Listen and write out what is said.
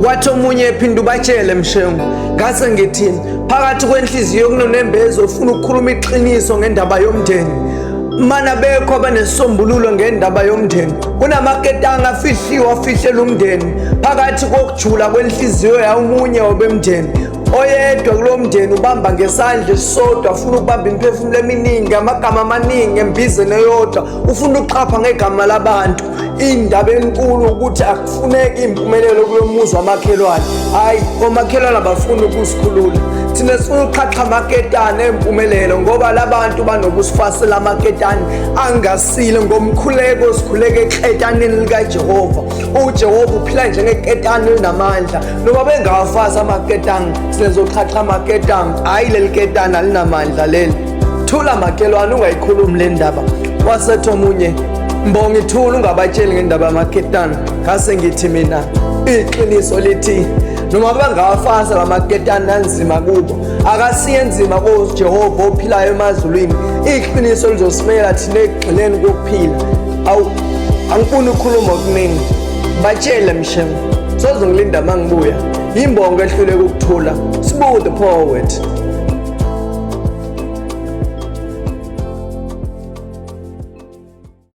Wathi omunye ephinda ubatshele Mshengu, ngase ngithi phakathi kwenhliziyo kunonembeza ofuna ukukhuluma iqiniso ngendaba yomndeni. Mana bekho abanesisombululo ngendaba yomndeni. Kunamaketanga afihliwe afihlela umndeni phakathi kokujula kwenhliziyo yawumunye wabemndeni. Oyedwa kulo mndeni ubamba ngesandla esisodwa afuna ukubamba imiphefumulo eminingi, amagama amaningi embizeni eyodwa, ufuna ukuqapha ngegama labantu. Indaba enkulu ukuthi akufuneki impumelelo kulo muzi wamakhelwane. Hhayi, omakhelwane abafuni ukusikhulula. Thina sifuna ukuqhaqha amaketane empumelelo ngoba labantu banokusifasela amaketane angasile ngomkhuleko sikhuleke eketaneni likaJehova. UJehova uphila njengeketane elinamandla. Noma bengawafasi amaketanga, sizoqhaqha amaketanga. Hhayi, leli ketane alinamandla leli. Thula makhelwane, ungayikhulumi le ndaba. Wasethi omunye, Mbongi thula ungabatsheli ngendaba yamaketana. Ngase ngithi mina iqiniso lithi noma bangawafasa lamaketana anzima kubo, akasiye nzima koJehova ophilayo emazulwini. Iqiniso lizosimela thina ekugcineni kokuphila. Awu, angifuni ukukhuluma okuningi. Batshele Mshengu, sozongilinda mangibuya. Yimbongo ehluleka ukuthula. Sibu the poet.